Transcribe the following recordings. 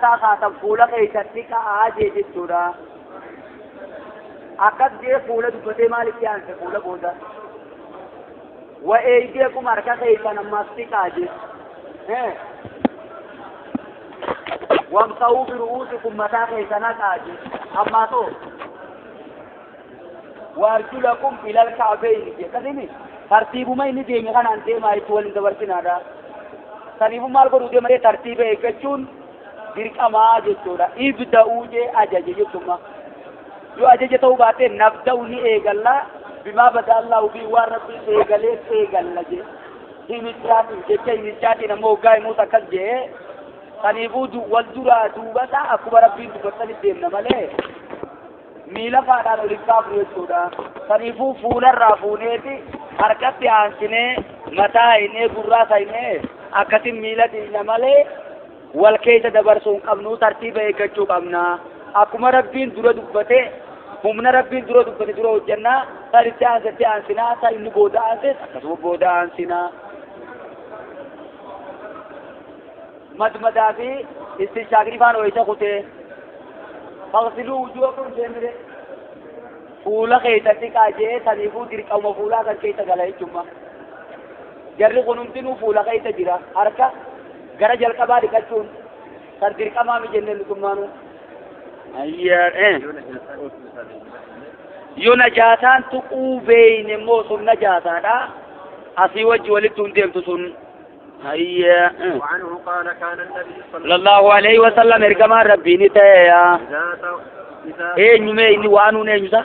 Kaatan fuula keessatti ka'aa jee jechuudha. Akkas jee fuula dubbatee maalitti aanse fuula booda? Wa eeydeekum harka keessan ammaas dhiqaa jee. Wamsa'uu biru'uusikum mataa keessan haqaa jee. Ammaasoo waarjulakum ilal ka'beyni jee. Akkasimi tartiibuma inni deeme kanaan deemaa jechuun waliin dabarsinaadha. Saniifuu maal godhuu deema tartiiba eeggachuun dirqamaa jechuudha. Ibda'uu jee ajaje jechuudha. Yoo ajaja ta'uu baate nabda'u ni eegalla bimaa bada Allahu bii waan rabbiin eegalee eegalla jee. Himichaatiin jecha himichaatiin ammoo hoggaa himuus akkas jee. Saniifuu wal duraa duubata akkuma rabbiin dubbatanitti deemna malee miila faadhaan ol hin kaafnu jechuudha. Saniifuu fuularraa fuuneeti harkatti aansinee mataa hinee gurraa hinee akkasin miila dhiina malee wal keessa dabarsuu hin qabnu tartiiba eeggachuu qabna. Akkuma rabbiin dura dubbate humna rabbiin dura dubbate dura hojjannaa tan itti aansetti aansinaa tan inni booda aanses akkasuma booda aansinaa. Madmadaa fi istinshaaqni faan ooyisa kutee faqsiluu wujuhakum jeemire fuula keessatti qaajee saniifuu dirqama fuulaa kan keessa gala jechuudha. Jarri kun hundinuu fuula keessa jira harka gara jalqabaa dhiqachuun kan dirqamaa mi jennee nutummaanu. Yoo najaasaan tuquu beeyne immoo sun najaasaadha. Asii wajji walitti hin deemtu sun. وعنه قال كان النبي صلى الله عليه وسلم ergamaan rabbii ni ta'e eenyume inni waanuun eenyusa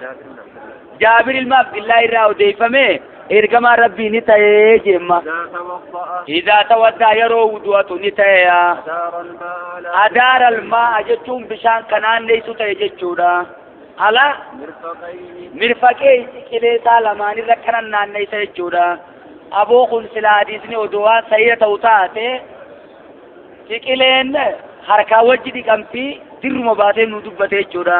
Jaabir ilma Abdillaa irraa odeeffame ergamaan rabbii ni ta'ee jeemma. Idaa tawaddaa yeroo wudu'atu ni ta'e adaara almaa'a jechuun bishaan kanaan leessu ta'e jechuudha. Ala mirfaqee ciqilee isaa lamaanirra kanan naanneessa jechuudha. Aboo kun silaa hadiisni odoo waan sahiha ta'u taate ciqileen harkaa wajji dhiqamtii dirruma baatee nu dubbate jechuudha.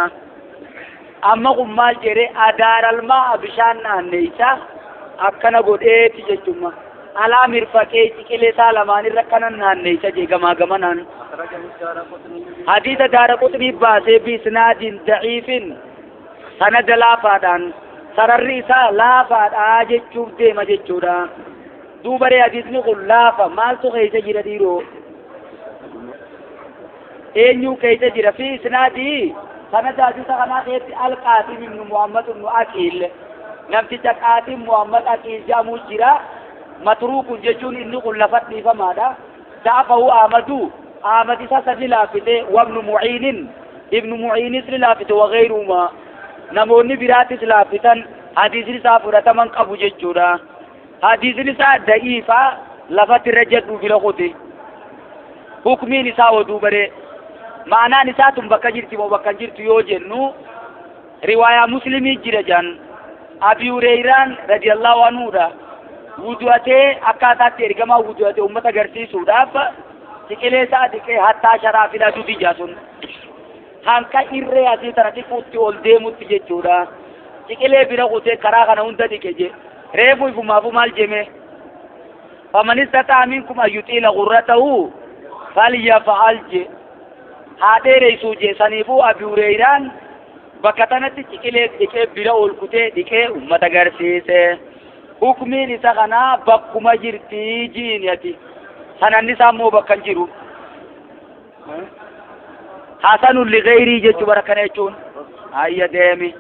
Amma kun maal jedhee adaara almaa'a bishaan naanneessa akkana godheeti jechuudha. Alaa mirfaqee ciqilee isaa lamaanirra kanan naanneessa jee gamaa gamanaan. Hadiisa Daaraqutnii baasee biisnaadin daciifin sanada laafaadhaan sararri isaa laafaadhaa jechuuf deema jechuudha. Duubaree hadiisni kun laafa maaltu keessa jira dhiiroo? Eenyu keessa jira fi isnaadii sanada hadiisa kanaa keessatti Alqaasim ibnu Muhammad ibnu Aqiil namticha Qaasim Muhammad Aqiil jedhamu jira. Matruukun jechuun inni kun lafa dhiifamaadha. Da'afahu Ahmadu Ahmad isa sadi laaffite wabnu Muciinin ibnu Muciinis ni laaffite wagayruuma namoonni biraatis laaffitan hadiisni isaa fudhataman qabu jechuudha. Hadiisni isaa da'iifaa lafatti irra jedhu bira kuti. Hukmiin isaa oduu baree ma'anaan isaa tun bakka jirti moo bakka hin jirtu yoo jennu riwaayaa muslimii jira jan Abi Hureyraan radiyallahu anhuudha. Wudu'atee akkaataatti ergamaa wudu'atee uummata agarsiisuudhaaf ciqilee isaa dhiqee hattaa sharaa filatu dija sun. Hanqa irree asii tana xiqqootti ol deemutti jechuudha. Ciqilee bira kutee karaa kana hunda dhiqe je. Reefu ifumaafuu maal jeme? Faman istata'a minkum an yuxiila ghurratahu falyaf'al je. Haa dheereessuu je saniifuu Abi Hureyraan bakka tanatti ciqilee dhiqee bira ol kutee dhiqee uummata agarsiise. Hukmiin isa kanaa bakkuma jirti jiini ati. Sananni isaa immoo bakka hin jiru. Hasanun ligayrii jechuu bara kana jechuun. Hayya deemi.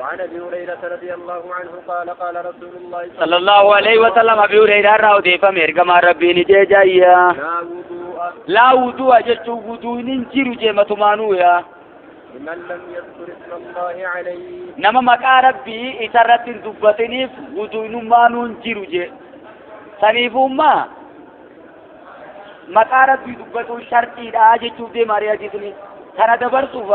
وعن أبي هريرة رضي الله عنه قال قال رسول الله صلى الله عليه وسلم أبي هريرة irraa odeeffame ergamaan rabbiin ijee jaayya. لا وضوء Laa wudu'a jechuun wuduun hin jiru jee matumaanuu yaa. لمن لم يذكر اسم الله عليه Nama maqaa rabbii isarratti hin dubbatiniif wuduunummaanuu hin jiru jee. Saniifummaa maqaa rabbii dubbatuun shartiidha jechuuf deema hadiisni. Kana dabarsuuf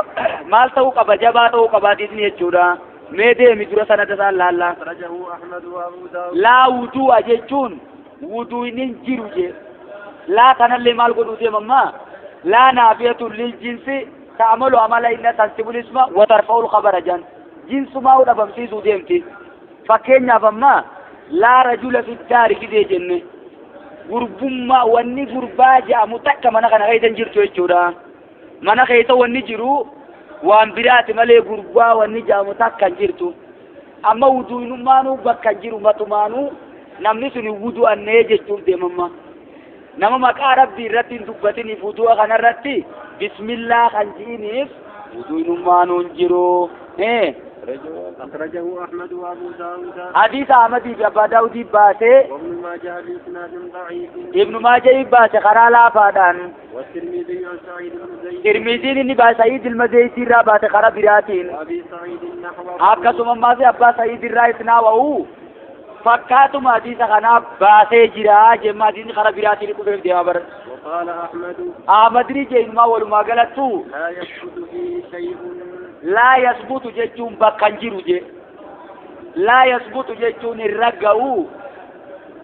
maal ta'uu qaba jabaa ta'uu qaba hadiisni jechuudha. Mee deemi dura sanada isaan laallaa. أخرجه أحمد وأبو داود Laa wudu'a jechuun wuduun hin jiru jee. Laa kanallee maal godhuu deema ammaa? Laa naafiyatun lil jinsi ta'amalu amala inna tansibul isma wa tarfa'ul khabara jan. Jinsumaa dhabamsiisuu deemti. Fakkeenyaaf ammaa laa rajula fi daari gidee jenne. Gurbummaa wanni gurbaa jedhamu takka mana kana keessa hin jirtu jechuudha. Mana keessa wanni jiru waan biraati malee gurbaa wanni jedhamu takka hin jirtu. Amma wuduunummaanuu bakka hin jiru matumaanuu namni sun wudu'annee jechuuf deemamma. Nama maqaa rabbii irratti hin dubbatiniif wudu'a kanarratti bismillaa kan ji'iniif wuduunummaanuu hin jiru. أخرجه أحمد وأبو داود. حديث أحمد أبو داود باسه. وابن ماجه بإسناد ضعيف. ابن ماجه باسه خرا لا فادان. والترمذي عن سعيد بن زيد. الترمذي إني با سعيد المزيدي را باسه خرا براتين. وأبي سعيد نحوه. أكسم ما سي أبا سعيد الرا إسناوه. فكاتم حديث خنا باسه جرا جمع دين خرا براتين كفر ديابر. وقال أحمد. أحمد رجع ما ولما غلطوا. لا يثبت فيه شيء. لا يثبت جتون بكنجيرو جي. لا يثبت جتون الرجعو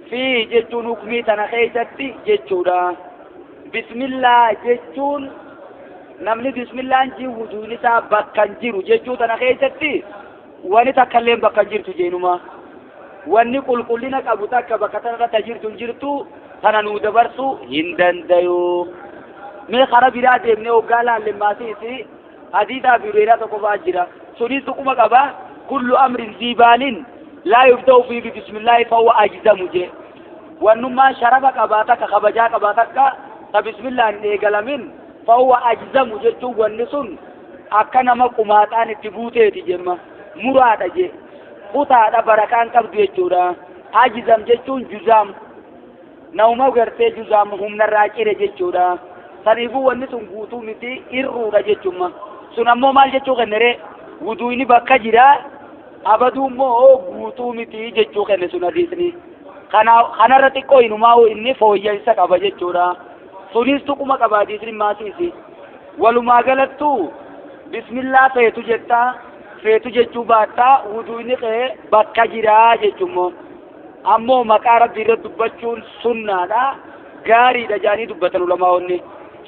في جتون حكمي تنخيتتي جتودا. بسم الله جتون نمني بسم الله نجي وجوني تا بكنجيرو جتون تنخيتتي واني تكلم بكنجيرتو جينوما واني قل قلنا أبو تك بكتنا تجيرتو جرتو تنانو دبرسو هندن ديو من خراب راد ابن وقال لما سيسي حديث أبي هريرة تقف أجرا سنيس تقوم قبا كل أمر ذي بال لا يبدأ فيه بسم الله فهو أجزم جه وأنما شرف قباتك خبجا قباتك فبسم الله نيقل من فهو أجزم جه والنسون أكنما قماتان تبوتي تجمع مراد جه قطع بركان قبض يجورا أجزم جه جزام نوما غرتي جزام هم نراجر جه سنيفو والنسون قوتو متي إرورا جه sun ammoo maal jechuu kennere wuduuni bakka jira abaduu immoo guutuu miti jechuu kenne sun hadiisni kanarra xiqqoo inumaa inni fooyya'insa qaba jechuudha. Sunis tuquma qaba hadiisni maasiisi. Walumaa galattu bismillaa feetu jettaa feetu jechuu baattaa wuduuni qee bakka jira jechuummoo ammoo maqaa rabbii irra dubbachuun sunnaadha gaariidha jaanii dubbatan ulamaa'onni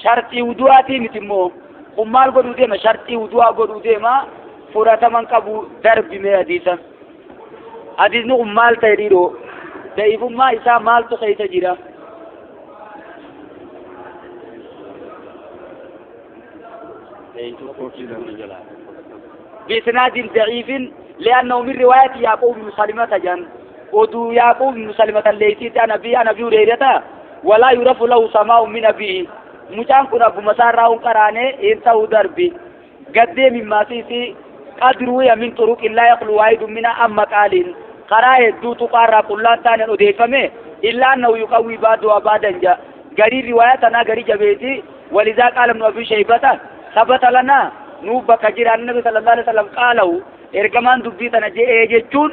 sharxii wudu'aatii miti immoo. Ummaal godhuu deema sharxii wudu'aa godhuu deema fudhataman qabu darbime hadiisa. Hadiisni kun maal ta'e dhiiroo da'ifummaa isaa maaltu keessa jira? بإسناد ضعيف لأنه من رواية يعقوب بن سلمة جن ودو يعقوب بن سلمة الليثي عن أبي هريرة ولا يعرف له سماع من أبيه mucaan kun abbuma isaarraa hun qaraane hin ta'uu darbi gaddee mimmaasiisi qad ruwiya min turuqin laa yaqlu waahidun minha amma qaaliin karaa hedduu tuqaarraa qullaan taaneen odeeffame illaa annahu yuqawwii ba'duhaa ba'dan ja garii riwaayaa tanaa garii jabeeti walizaa qaala ibnu abii shaybata sabata lanaa nuuf bakka jira annabi sallallahu alaihi wasallam qaalahu ergamaan dubbii tana je'ee jechuun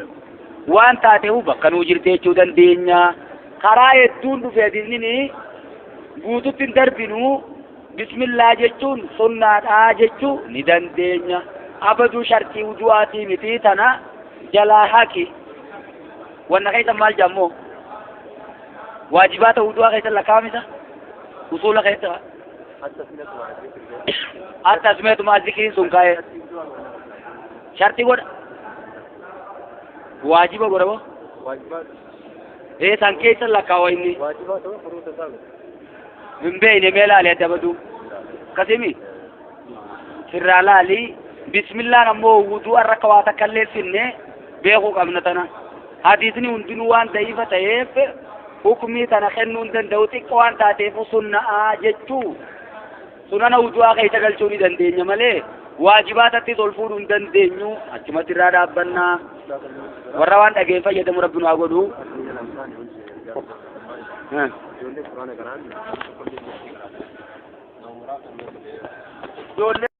waan taateef bakka nuu jirte jechuu dandeenya karaa hedduun dhufe hadiisni guututti hin darbinu bismillaa jechuun sunnaadhaa jechuu ni dandeenya abaduu sharxii wudu'aatii miti tana jalaa haqi wanna keessa maal jedhamoo waajibaata wudu'aa keessa lakkaa'amisa usuula keessa التسمية مع الذكر sun kaa'e sharxii godha waajiba godha moo ee san keessa lakkaawa inni min beeyne mee laali adda baduu akkasimi sirraa laali bismillaan ammoo wudu'a irra akka waa takka illee finne beekuu qabna tana hadiisni hundinuu waan da'iifa ta'eef hukmii tana kennuu hin danda'u xiqqoo waan taateef sunna'aa jechuu sunana wudu'aa keessa galchuu ni dandeenya malee waajibaatattis ol fuudhuu hin dandeenyu achumatti irraa dhaabbannaa warra waan dhageen fayyadamu rabbi nu haa godhu. Ijoollee